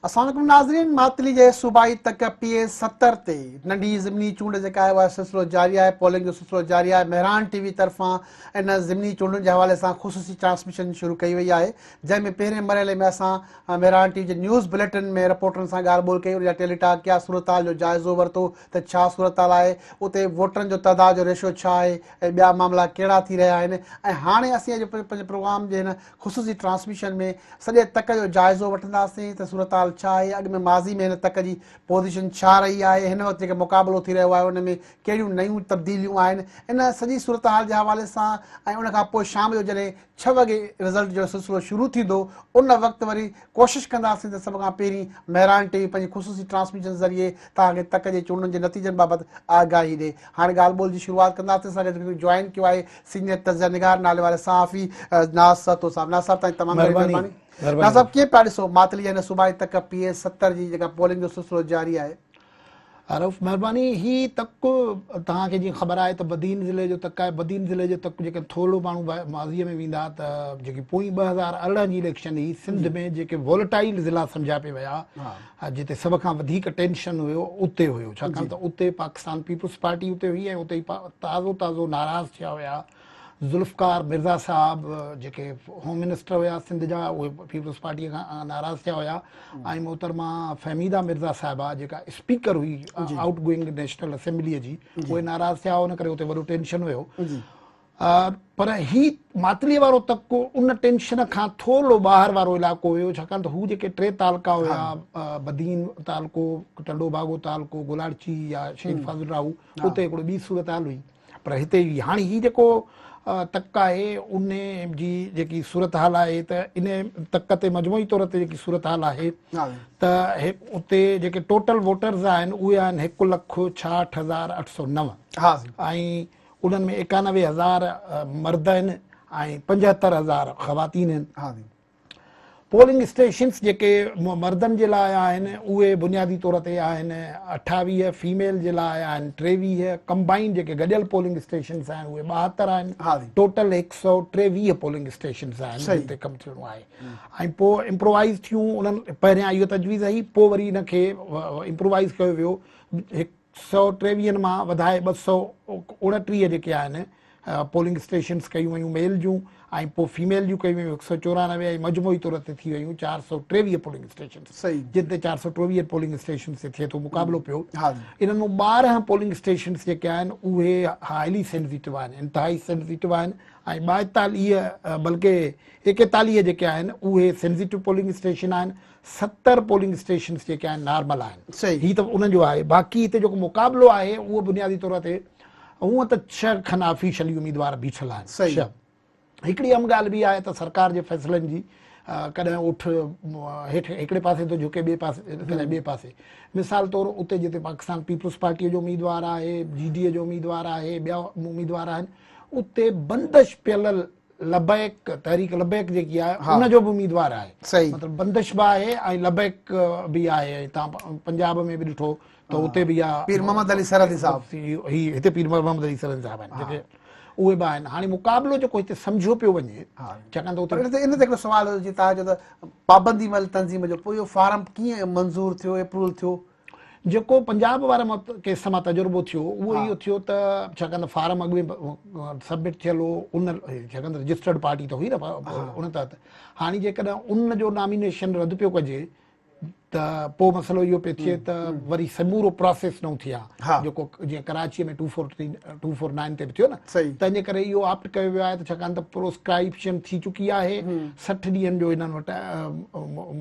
السلام عليڪم ناظرين ماتلي جي صوبائي تڪ پي اي 70 تي ننڍي ضمني چونڊ جيڪا آهي اها سلسلو جاري آهي پولنگ جو سلسلو جاري آهي مهراڻ ٽي وي طرفان ان ضمني چونڊن جي حوالي سان خصوصي ٽرانسميشن شروع ڪئي وئي آهي جنهن ۾ پهرين مرحلي ۾ اسان مهراڻ ٽي وي جي نيوز بليٽن ۾ رپورٽرن سان ڳالهه ٻولهه ڪئي ان جا ٽيلي ٽاڪ ڪيا صورتحال جو جائزو ورتو ته ڇا صورتحال آهي اتي ووٽرن جو تعداد جو ريشو ڇا آهي ۽ ٻيا معاملا ڪهڙا ٿي رهيا آهن ۽ هاڻي اسين اڄ پنهنجي پروگرام جي هن خصوصي ٽرانسميشن ۾ سڄي تڪ جو جائزو وٺنداسين ته صورتحال ڇا آهي، اڳ ۾ ماضي ۾ هن تڪ جي پوزيشن ڇا رهي آهي، هن وقت جيڪي مقابلو ٿي رهيو آهي ان ۾ ڪهڙيون نيون تبديليون آهن، ان سڄي صورتحال جي حوالي سان ۽ ان کان پوء شام جو جڏهن ڇهه وڳي رزلٽ جو سلسلو شروع ٿيندو ان وقت وري ڪوشش ڪنداسين ته سڀ کان پهرين مهراڻ ٽي وي پنهنجي خصوصي ٽرانسميشن ذريعي توهان کي تڪ جي چونڊن جي نتيجن بابت آگاهي ڏئي. هاڻي ڳالهه ٻولهه جي شروعات ڪنداسين اسان کي جوائن ڪيو آهي سينيئر تجزيه نگار نالي واري صحافي ناز سهتو صاحب. ناز صاحب تائين تمام گهڻي مهرباني. ناز صاحب ڪيئن پيا ڏسو ماتلي جي هن صوبائي تڪ پي ايس 70 جي جيڪا پولنگ جو سلسلو جاري آهي؟ رئوف مهرباني هي تڪ توهان کي جيئن خبر آهي ته بدين ضلعي جو تڪ آهي بدين ضلعي جو تڪ جيڪڏهن ٿورڙو ماڻهو ماضي ۾ ويندا ته جيڪي پوئين 2018 جي اليڪشن هئي سنڌ ۾ جيڪي وولٽائل ضلعا سمجهيا پئي ويا جتي سڀ کان وڌيڪ ٽينشن هيو اتي هيو ڇاڪاڻ ته اتي پاڪستان پيپلز پارٽي اتي هئي ۽ اتي تازو تازو ناراض ٿيا هيا ذوالفقار مرزا صاحب جيڪي هوم منسٽر هيا سنڌ جا اهي پيپلز پارٽي کان ناراض ٿيا هيا ۽ محترمه فهميده مرزا صاحبه جيڪا اسپيڪر هئي آئوٽ گوئنگ نيشنل اسيمبلي جي اهي ناراض ٿيا ان ڪري اتي وڏو ٽينشن هيو پر هي ماتلي وارو تڪ ان ٽينشن کان ٿورڙو ٻاهر وارو علائقو هيو ڇاڪاڻ ته هو جيڪي ٽي تعلقا هيا بدين تعلقو ٽنڊو باگو تعلقو گولاڙچي يا شهيد فاضل راهو اتي هڪڙو ٻي صورتحال هئي پر هتي هئي هاڻي هي جيڪو تڪ آهي ان جي جيڪي صورتحال آهي ته ان تڪ تي مجموعي طور تي جيڪي صورتحال آهي ته اتي جيڪي ٽوٽل ووٽرز آهن اهي آهن 166809 ۽ انهن ۾ 91 هزار مرد آهن ۽ 75 هزار خواتين آهن. پولنگ اسٽيشنس جيڪي مردن جي لاء آهن اهي بنيادي طور تي آهن 28، فيميل جي لاء آهن 23، ڪمبائنڊ جيڪي گڏيل پولنگ اسٽيشنس آهن اهي 72 آهن، ٽوٽل 123 پولنگ اسٽيشنس آهن جن تي ڪم ٿيڻو آهي ۽ پوء امپرووائز ٿيون انهن پهريان اهو تجويز هئي پوء وري ان کي امپرووائز ڪيو ويو هڪ سئو ٽيويهن مان وڌائي 229 جيڪي آهن پولنگ اسٽيشنس ڪيون ويون ميل جون ۽ پوء فيميل جون ڪيون ويون 194 ۽ مجموعي طور تي ٿي ويون 423 پولنگ اسٽيشنس جن تي 423 پولنگ اسٽيشنس تي ٿئي ٿو مقابلو پيو انهن مان 12 پولنگ اسٽيشنس جيڪي آهن اهي هائلي سينسيٽو آهن انتهائي سينسيٽو آهن ۽ 42 بلڪه 41 جيڪي آهن اهي سينسيٽو پولنگ اسٽيشن آهن 70 پولنگ اسٽيشنس جيڪي آهن نارمل آهن هي ته انهن جو آهي باقي هتي جيڪو مقابلو آهي اهو بنيادي طور تي هونء ته 6 کن آفيشلي اميدوار بيٺل آهن 6 هڪڙي اهم ڳالهه به آهي ته سرڪار جي فيصلن جي ڪڏهن اٺ هيٺ هڪڙي پاسي ٿو جهڪي ٻئي پاسي ڪڏهن ٻئي پاسي مثال طور اتي جتي پاڪستان پيپلز پارٽي جو اميدوار آهي جي ڊي اي جو اميدوار آهي ٻيا اميدوار آهن اتي بندش پيل لبيڪ تحريڪ لبيڪ جيڪي آهي ان جو به اميدوار آهي صحيح مطلب بندش به آهي ۽ لبيڪ به آهي ۽ تان پنجاب ۾ به ڏٺو ته اتي به اها پير محمد علي سرهندي صاحب هي هتي پير محمد علي سرهندي صاحب آهن جيڪي اهي به آهن هاڻي مقابلو جيڪو هتي سمجهيو پيو وڃي ڇاڪاڻ ته اتي ان تي هڪڙو سوال هو جي تان چئو ته پابندي مل تنظيم جو پوء اهو فارم ڪيئن منظور ٿيو اپروول ٿيو جيڪو پنجاب واري ڪيس مان تجربو ٿيو اهو اهو ٿيو ته ڇاڪاڻ ته فارم اڳ ۾ سبمٽ ٿيل هو ان ڇاڪاڻ ته رجسٽرڊ پارٽي ته هئي نه ان تحت هاڻي جيڪڏهن ان جو نامينيشن رد پيو ڪجي ته پوء مسئلو اهو پيو ٿئي ته وري سمورو پراسيس نئون ٿئي ها جيڪو جيئن ڪراچي ۾ 249 تي به ٿيو نه تنهن جي ڪري اهو آپٽ ڪيو ويو آهي ته ڇاڪاڻ ته پروسڪرائبشن ٿي چڪي آهي 60 ڏينهن جو انهن وٽ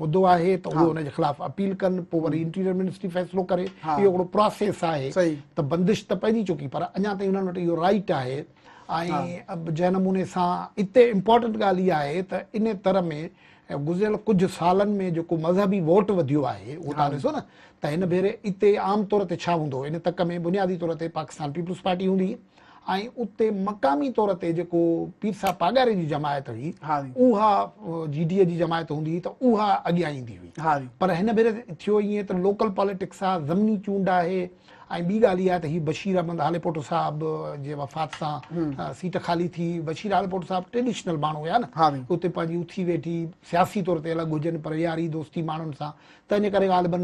مدو آهي ته اهي ان جي خلاف اپيل ڪن پوء وري انٽيريئر منسٽري فيصلو ڪري اهو هڪڙو پراسيس آهي ته بندش ته پئجي چڪي پر اڃا تائين انهن وٽ اهو رائيٽ آهي ۽ جنهن نموني سان اتي امپورٽنٽ ڳالهه اها آهي ته ان تر ۾ گذريل ڪجهه سالن ۾ جيڪو مذهبي ووٽ وڌيو آهي اهو تان ڏسو نه ته هن ڀيري اتي عام طور تي ڇا هوندو ان تڪ ۾ بنيادي طور تي پاڪستان پيپلز پارٽي هوندي ۽ اتي مقامي طور تي جيڪو پير صاحب پاڳاري جي جماعت هئي اها جي ڊي اي جي جماعت هوندي هئي ته اها اڳيان ايندي هئي پر هن ڀيري ٿيو ائين ته لوڪل پاليٽڪس آهي ضمني چونڊ آهي ۽ ٻي ڳالهه اها آهي ته هي بشير احمد هاليپوٽو صاحب جي وفات سان سيٽ خالي ٿي. بشير هاليپوٽو صاحب ٽريڊيشنل ماڻهو هيا نه، اتي پنهنجي اٿي ويٺي سياسي طور تي الڳ هجن پر ياري دوستي ماڻهن سان، تنهن جي ڪري غالباً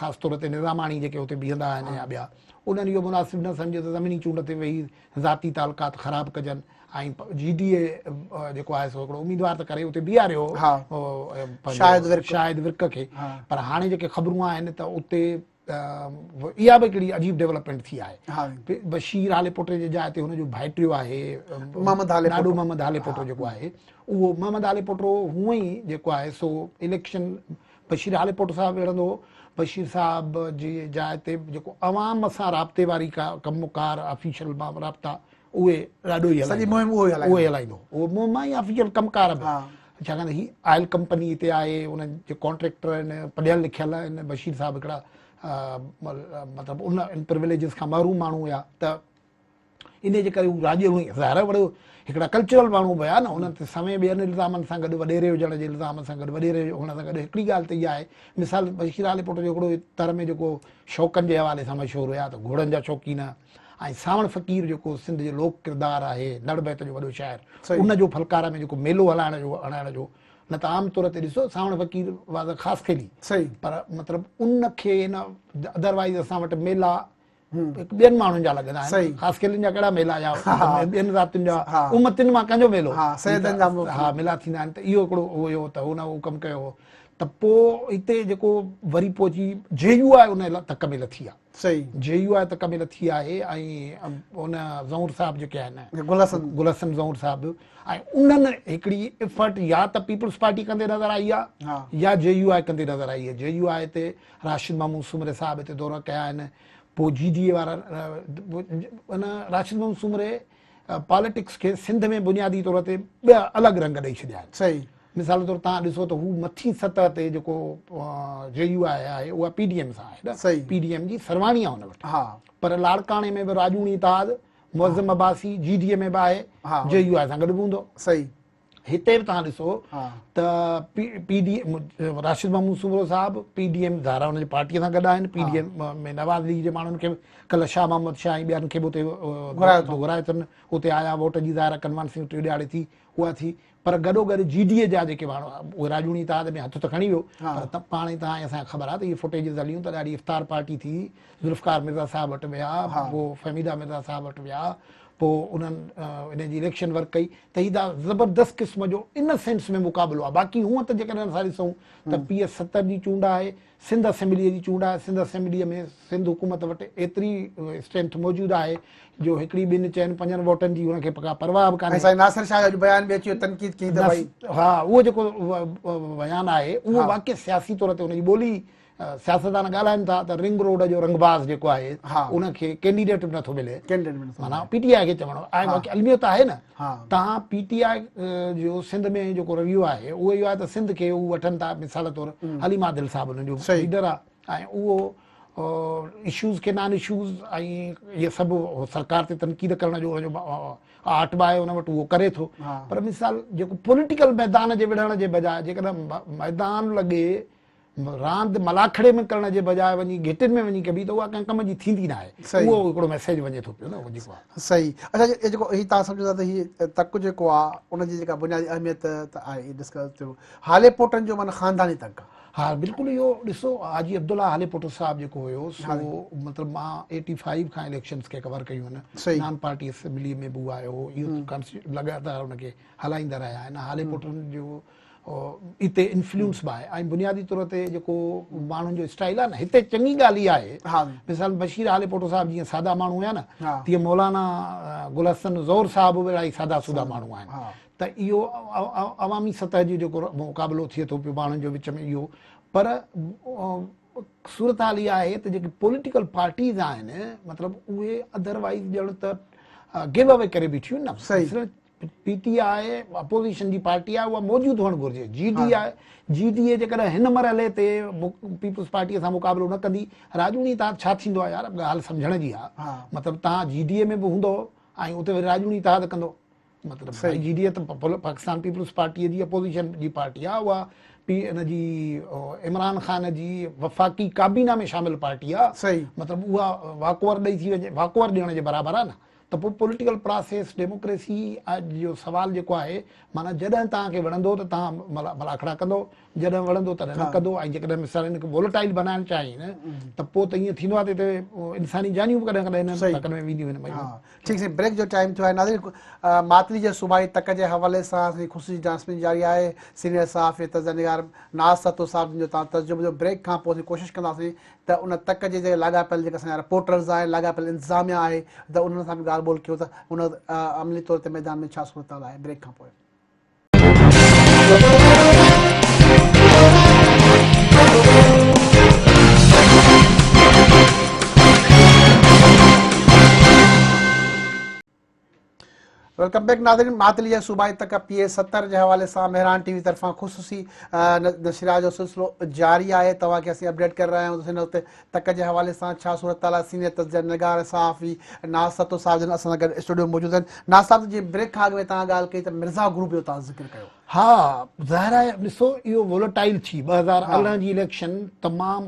خاص طور تي نظاماڻي جيڪي اتي بيهندا آهن يا ٻيا، انهن اهو مناسب نه سمجهيو ته زميني چونڊ تي ويهي ذاتي تعلقات خراب ڪجن ۽ جي ڊي اي جيڪو آهي سو هڪڙو اميدوار ته ڪري اتي بيهاريو شاهد ورڪ کي، پر هاڻي جيڪي خبرون آهن ته اتي اها به هڪڙي عجيب ڊيولپمينٽ ٿي آهي. بشير هاليپوٽي جي جاء تي هن جو ڀائٽيو آهي ڏاڏو محمد هاليپوٽو جيڪو آهي، اهو محمد هاليپوٽو هونئن ئي جيڪو آهي سو اليڪشن بشير هاليپوٽو صاحب وڙهندو هو. بشير صاحب جي جاء تي جيڪو عوام سان رابطي واري ڪم ڪار آفيشل رابطا اهي ڏاڏو ئي سڄي مهم اهو ئي هلائيندو، اهو ئي هلائيندو هو. اهو مهم ۽ آفيشل ڪم ڪار به، ڇاڪاڻ ته هي آئل ڪمپني هتي آهي، انهن جي ڪانٽريڪٽر آهن، پڙهيل لکيل آهن. بشير صاحب هڪڙا مطلب ان پرويليجز کان محروم ماڻهو هيا ته انهي جي ڪري هو راڄ هئي. ظاهر آهي وڏو هڪڙا ڪلچرل ماڻهو به هيا نه، انهن تي سوين ٻين الزامن سان گڏ وڏيري هجڻ جي الزام سان گڏ وڏيري هئڻ سان گڏ هڪڙي ڳالهه ته اها آهي، مثال بشير هاليپوٽو جو هڪڙو تر ۾ جيڪو شوقن جي حوالي سان مشهور هيا ته گهوڙن جا شوقين ۽ سانوڻ فقير جيڪو سنڌ جو لوڪ ڪردار آهي، نڙ بيت جو وڏو شاعر، ان جو ڦلڪارا ۾ جيڪو ميلو هلائڻ جو هڻائڻ جو، نه ته عام طور تي ڏسو سانوڻ فقير واز خاص کيلي، پر مطلب ان کي ان ادروائز اسان وٽ ميلا ٻين ماڻهن جا لڳندا آهن، خاص کيلين جا ڪهڙا ميلا يا ٻين ذاتين جا امتين مان ڪنهن جو ميلو، سيدن جا ميلا ٿيندا آهن. ته اهو هڪڙو هيو ته هن اهو ڪم ڪيو هو. ته پوء هتي جيڪو وري پوء اچي جي يو آء ان تڪ ۾ لٿي آهي. جي يو آء تڪ ۾ لٿي آهي ۽ ان زئور صاحب جيڪي آهن گل حسن زئور صاحب، ۽ انهن هڪڙي افرٽ يا ته پيپلز پارٽي ڪندي نظر آئي آهي يا جي يو آء ڪندي نظر آئي آهي. جي يو آء تي راشد محمود سومري صاحب هتي دورا ڪيا آهن، پوء جي ڊي اي وارا ان راشد محمود سومري پاليٽڪس کي سنڌ ۾ بنيادي طور تي ٻه الڳ رنگ ڏئي ڇڏيا آهن. مثال طور تان ڏسو ته هو مٿين سطح تي جيڪو جي يو آء آهي اها پي ڊي ايم سان آهي نه، پي ڊي ايم جي سرواڻي آهي هن وٽ، پر لاڙڪاڻي ۾ به راڄوڻي اتحاد معظم عباسي جي ڊي اي ۾ به آهي، جي يو آء سان گڏ به هوندو. هتي به تان ڏسو ته پي ڊي راشد محمود سومرو صاحب پي ڊي ايم ظاهر آهي ان جي پارٽي سان گڏ آهن، P D M ۾ Nawaz league جي ماڻهن کي به ڪلهه شاهه محمد شاهه ۽ ٻين کي به اتي گهرايو اٿن، اتي آيا ووٽ جي ظاهر آهي ڪنوانسنگ ٽيون ڏهاڙي ٿي اها ٿي، پر گڏو گڏ جي ڊي اي جا جيڪي ماڻهو اهي راڄوڻي اتحاد ۾ هٿ ته کڻي ويو، پر پاڻ ئي توهان ۽ اسان کي خبر آهي ته اهي فوٽيجز هليون ته ڏاڍي افطار پارٽي ٿي، ذوالفقار مرزا صاحب وٽ ويا، پوء فهميده مرزا صاحب وٽ ويا، پوء انهن انهن جي اليڪشن ورڪ ڪئي ته هي ته زبردست قسم جو ان سينس ۾ مقابلو آهي. باقي هونء ته جيڪڏهن اسان ڏسون ته پي ايس 70 جي چونڊ آهي، سنڌ اسيمبليء جي چونڊ آهي، سنڌ اسيمبليء ۾ سنڌ حڪومت وٽ ايتري اسٽرينٿ موجود آهي جو هڪڙي ٻن چئن پنجن ووٽن جي هن کي ڪا پرواهه به ڪانهي. ۽ سائين ناصر شاهه جو اڄ بيان به اچي ويو تنقيد ڪئي ته ڀائي. ها اهو جيڪو بيان آهي اهو واقعي سياسي طور تي ان جي ٻولي سياستدان ڳالهائن ٿا ته رنگ روڊ جو رنگباز جيڪو آهي ان کي ڪينڊيڊيٽ به نٿو ملي، معنيٰ پي ٽي آء کي چوڻو آهي، باقي الميو ته آهي نه. تان پي ٽي آء جو سنڌ ۾ جيڪو رويو آهي اهو اهو آهي ته سنڌ کي هو وٺن ٿا، مثال طور حليم عادل صاحب انهن جو ليڊر آهي ۽ اهو اشوز کي نان اشوز ۽ اهي سڀ سرڪار تي تنقيد ڪرڻ جو ان جو آرٽ به آهي ان وٽ، اهو ڪري ٿو. پر مثال جيڪو پوليٽيڪل ميدان جي وڙهڻ جي بجاء جيڪڏهن ميدان لڳي راند ملاکڙي ۾ ڪرڻ جي بجاء وڃي گهٽين ۾ وڃي ڪبي ته اها ڪنهن ڪم جي ٿيندي ناهي. اهو هڪڙو ميسيج وڃي ٿو پيو نه اهو جيڪو آهي. صحيح. اڇا هي جيڪو هي توهان سمجهو ٿا ته هي تڪ جيڪو آهي ان جي جيڪا بنيادي اهميت ته آهي هي ڊسڪس ٿيو هالي پوٽن جو معنيٰ خانداني تڪ آهي. ها بلڪل اهو ڏسو حاجي عبدالله هالي پوٽو صاحب جيڪو هيو سو مطلب مان 85 کان اليڪشنز کي ڪور ڪيون آهن، نان پارٽي اسيمبلي ۾ به هو آيو هو، اهو لڳاتار ان کي هلائيندا رهيا آهن. هالي پوٽن جو اتي انفلوئنس به آهي ۽ بنيادي طور تي جيڪو ماڻهن جو اسٽائل آهي نه هتي چڱي ڳالهه اها آهي مثال بشير هاليپوٽو صاحب جيئن سادا ماڻهو هيا نه تيئن مولانا گل حسن زور صاحب به اهڙا ئي سادا سودا ماڻهو آهن ته اهو عوامي سطح جو جيڪو مقابلو ٿئي ٿو پيو ماڻهن جو وچ ۾ اهو پر صورتحال اها آهي ته جيڪي پوليٽيڪل پارٽيز آهن مطلب اهي ادروائز ڄڻ ته گيو اوي ڪري بيٺيون نه. پي ٽي I opposition جي پارٽي آهي اها موجود هئڻ گهرجي. جي ڊي I جي ڊي اي جيڪڏهن هن مرحلي تي پيپلز پارٽي سان مقابلو نه ڪندي راڄوڻي اتحاد ڇا ٿيندو آهي يار ڳالهه سمجهڻ جي آهي مطلب توهان جي ڊي اي ۾ به هوندو ۽ اتي وري راڄوڻي اتحاد ڪندو مطلب جي ڊي اي ته پاڪستان پيپلز پارٽي جي اپوزيشن جي پارٽي آهي اها پي ان جي عمران خان جي وفاقي ڪابينا ۾ شامل پارٽي آ صحيح. مطلب اها واڪ اوور ڏئي ٿي وڃي واڪ اوور ڏيڻ جي برابر آ نه ته پوء پوليٽيڪل پراسيس ڊيموڪريسي جو سوال جيڪو آهي معنيٰ جڏهن توهان کي وڻندو ته توهان ملاکڙا ڪندو جڏهن وڻندو تڏهن نه ڪندو ۽ جيڪڏهن مثال ان کي وولٽائل بنائڻ چاهين ته پوء ته ائين ٿيندو آهي ته هتي انساني جانيون به ڪڏهن ڪڏهن هن تڪن ۾ وينديون آهن. ها ٺيڪ سائين بريڪ جو ٽائيم ٿيو آهي ناظرين ماتلي جي صوبائي تڪ جي حوالي سان اسان جي خصوصي ٽرانسميشن جاري آهي سينيئر صحافي تجزيه نگار ناز سهتو صاحب جن جو تان تجربو جو بريڪ کان پوء اسين ڪوشش ڪنداسين ته ان تڪ جي جيڪي لاڳاپيل جيڪي اسان جا رپورٽرز آهن لاڳاپيل انتظاميا آهي ته انهن سان به ڳالهه ٻولهه ڪيون ته ان عملي طور تي ميدان ۾ ڇا صورتحال آهي بريڪ کان پوء. Welcome back ناظرين ماتلي جي صوبائي تڪ پي اي 70 جي حوالي سان مهراڻ ٽي وي طرفان خصوصي نشريات جو سلسلو جاري آهي توهان کي اسين اپڊيٽ ڪري رهيا آهيون هن وقت تڪ جي حوالي سان ڇا صورتحال آهي سينيئر تجزيه نگار ۽ صحافي ناز سهتو صاحب جن اسان سان گڏ اسٽوڊيو ۾ موجود آهن ناز صاحب جي بريڪ کان اڳ ۾ توهان ڳالهه ڪئي ته مرزا گروپ جو توهان ذڪر ڪيو. ها ظاهر آهي ڏسو اهو وولٽائل ٿي 2018 جي اليڪشن تمام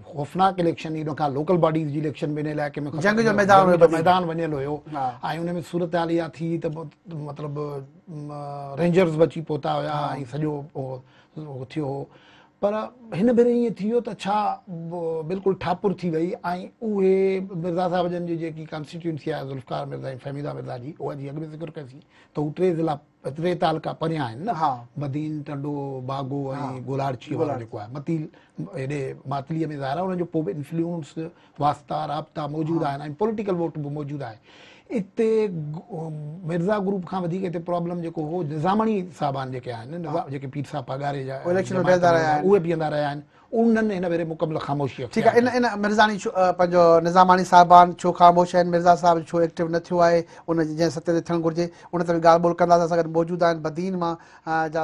خوفناڪ اليڪشن هئي ان کان لوڪل باڊيز جي اليڪشن به ان علائقي ۾ جنگ جو ميدان جنگ جو ميدان وڃيل هيو ۽ ان ۾ صورتحال اها ٿي ته مطلب رينجرز به اچي پهتا هيا ۽ سڄو ٿيو هو پر هن ڀيري ائين ٿي ويو ته ڇا بلڪل ٺاپر ٿي وئي ۽ اهي مرزا صاحب جن جي جيڪي ڪانسٽيٽيونسي آهي ذوالفقار مرزا ۽ فهميده مرزا جي اها جي اڳ ۾ ذڪر ڪيوسين ته هو ٽي ضلع ٽي تعلقا پريان آهن نه بدين ٽنڊو باگو ۽ گولاڙچي وارو جيڪو آهي متيل هيڏي ماتليء ۾ ظاهر آهي انهن جو پوء به انفلوئنس واسطا رابطا موجود آهن ۽ پوليٽيڪل ووٽ به موجود آهي اتي مرزا گروپ کان وڌيڪ هتي پرابلم جيڪو هو نظاماڻي صاحبان جيڪي آهن جيڪي پير صاحب پاڳاري جا اهي بيهندا رهيا آهن انهن هن ڀيري مڪمل خاموشي اختيار ٺيڪ آهي ان ان مرزاڻي ڇو پنهنجو نظاماڻي صاحبان ڇو خاموش آهن مرزا صاحب ڇو ايڪٽو نه ٿيو آهي ان جنهن سطح تي ٿيڻ گهرجي ان تي به ڳالهه ٻولهه ڪنداسين اسان گڏ موجود آهن بدين مان جا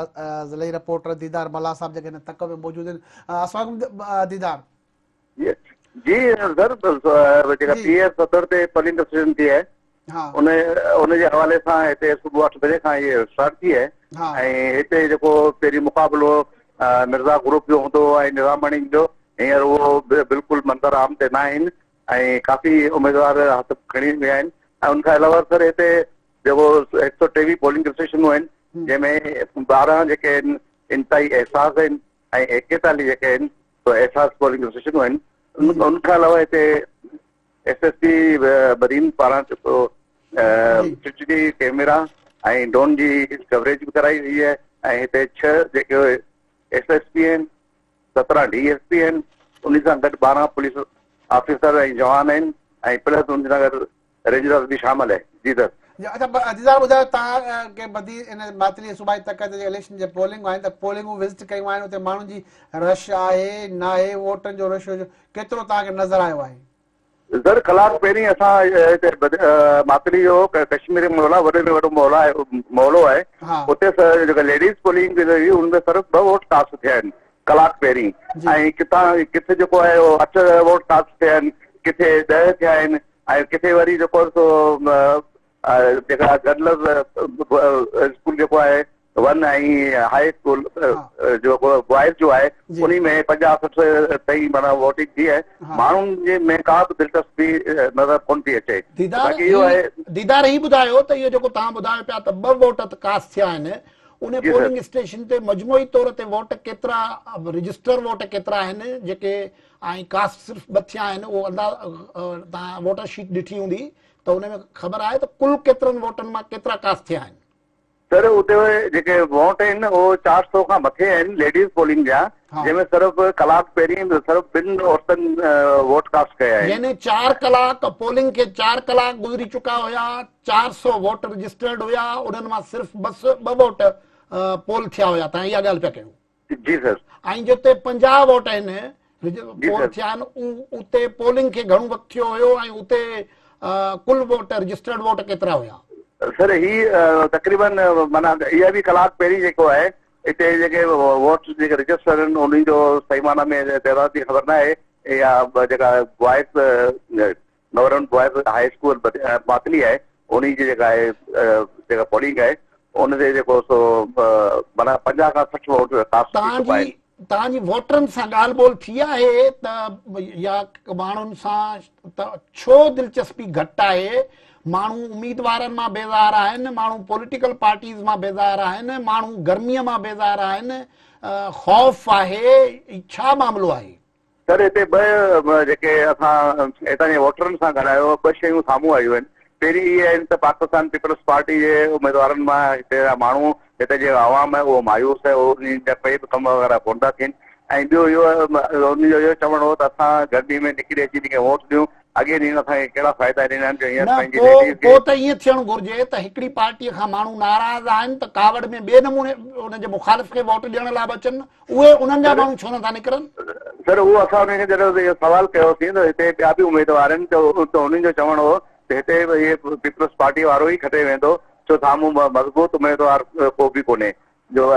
ضلعي رپورٽر ديدار ملاح صاحب جيڪي هن تڪ ۾ موجود آهن السلام عليڪم ديدار. جي سر جيڪا پي ايس 70 تي پولنگ اسٽيشن ٿي آهي ان ان جي حوالي سان هتي صبح 8 بجي کان هي اسٽارٽ ٿي آهي ۽ هتي جيڪو پهرين مقابلو مرزا گروپ جو هوندو هو ۽ نظاماڻي جو هينئر اهو بلڪل منظر عام تي نه آهن ۽ ڪافي اميدوار هٿ کڻي ويا آهن ۽ ان کان علاوه سر هتي جيڪو 123 پولنگ اسٽيشنون آهن جنهن ۾ 12 جيڪي آهن انتهائي احساس آهن ۽ 41 جيڪي آهن سو احساس پولنگ اسٽيشنون آهن ان کان علاوه هتي ايس ايس پي بدين پاران جيڪو سي سي ٽي وي ڪيميرا ۽ ڊرون جي ڪوريج به ڪرائي وئي آهي ۽ هتي 6 جيڪي ايس ايس پي آهن 17 ڊي ايس پي آهن ان سان گڏ 12 پوليس آفيسر ۽ جوان آهن ۽ پلس ان سان گڏ رينجرز به شامل آهي جي سر. اچا ديدار ٻڌايو توهان کي ٻڌي ان ماتلي صوبائي تڪ تي جيڪي اليڪشن جي پولنگ آهن ته پولنگون وزٽ ڪيون آهن اتي ماڻهن جي رش آهي ناهي ووٽن جو رش ڪيترو توهان کي نظر آيو آهي. سر ڪلاڪ پهرين اسان هتي ماتلي جو ڪشميري محلا وڏي ۾ وڏو محلا آهي محلو آهي اتي سر جيڪا ليڊيز پولنگ هئي ان ۾ صرف 2 ووٽ ڪاسٽ ٿيا آهن ڪلاڪ پهرين ۽ ڪٿان ڪٿي جيڪو آهي 8 ووٽ ڪاسٽ ٿيا آهن ڪٿي 10 ٿيا آهن ۽ ڪٿي وري جيڪو سو جيڪا گرلز اسڪول جيڪو آهي ون ۽ هاء اسڪول جيڪو بوائز جو آهي انهي ۾ 50 60 تائين معنيٰ ووٽنگ ٿي آهي ماڻهن جي ۾ ڪا به دلچسپي نظر ڪونه ٿي اچي باقي اهو آهي ديدار هي ٻڌايو ته اهو جيڪو توهان ٻڌايو پيا ته 2 ووٽ ته ڪاسٽ ٿيا آهن ان پولنگ اسٽيشن تي مجموعي طور تي ووٽ ڪيترا رجسٽر ووٽ ڪيترا آهن جيڪي ۽ ڪاسٽ صرف 2 ٿيا آهن اهو انداز توهان ووٽر شيٽ ڏٺي هوندي ته ان ۾ خبر آهي ته ڪل ڪيترن ووٽن مان ڪيترا ڪاسٽ ٿيا آهن؟ سر اتي جيڪي ووٽ آهن اهو 400 کان مٿي آهن ليڊيز پولنگ جا جنهن ۾ صرف ڪلاڪ پهرين صرف ٻن عورتن ووٽ ڪاسٽ ڪيا آهن. يعني 4 ڪلاڪ پولنگ کي 4 ڪلاڪ گذري چڪا هيا 400 ووٽ رجسٽرڊ هيا انهن مان صرف 2 ووٽ پول ٿيا هيا توهان اها ڳالهه پيا ڪيو. جي سر. ۽ جتي 50 ووٽ آهن پول ٿيا آهن اتي پولنگ کي گهڻو وقت ٿيو هيو ۽ اتي ڪل ووٽ رجسٽرڊ ووٽ ڪيترا هيا؟ سر هي تقريبن معنيٰ اها به ڪلاڪ پهرين جيڪو آهي اتي جيڪي ووٽ جيڪي رجسٽر آهن انهن جو صحيح معنيٰ ۾ تعداد جي خبر نه آهي يا جيڪا boys government boys high school Matli آهي انهي جي جيڪا آهي جيڪا پولنگ آهي ان تي جيڪو سو معنيٰ 50 کان 60 ووٽ ڪاسٽ ٿي چڪا آهن. توهان جي ووٽرن سان ڳالهه ٻولهه ٿي آهي ته يا ماڻهن سان ته ڇو دلچسپي گهٽ آهي؟ ماڻهو اميدوارن مان بيزار آهن، ماڻهو پوليٽيڪل پارٽيز مان بيزار آهن، ماڻهو گرميء مان بيزار آهن، خوف آهي، ڇا معاملو آهي؟ سر هتي ٻه جيڪي اسان هتان جي ووٽرن سان ڳالهايو ٻه شيون سامهون آيون آهن پهرين اهي آهن ته پاڪستان پيپلز پارٽي جي اميدوارن مان هتي جا ماڻهو هتي جيڪو عوام آهي اهو مايوس آهي اهو انهن جا ڪوئي به ڪم وغيره ڪونه ٿا ٿين ۽ ٻيو اهو انهن جو اهو چوڻ هو ته اسان گرمي ۾ نڪري اچي جيڪي ووٽ ڏيون اڳي ڏينهن اسان کي ڪهڙا فائدا ڏنا آهن جو هينئر نه پنهنجي پوء ليڊيز کي پوء ته ائين ٿيڻ گهرجي ته هڪڙي پارٽي کان ماڻهو ناراض آهن ته ڪاوڙ ۾ ٻئي نموني ان جي مخالف کي ووٽ ڏيڻ لاء به اچن اهي انهن جا ماڻهو ڇو نٿا نڪرن؟ سر اهو اسان انهن کي جڏهن اهو سوال ڪيوسين ته هتي ٻيا به اميدوار آهن ته انهن جو چوڻ هو ته هتي اهي پيپلز پارٽي وارو ئي کٽي ويندو ڇو سامهون مضبوط اميدوار ڪو به ڪونهي جو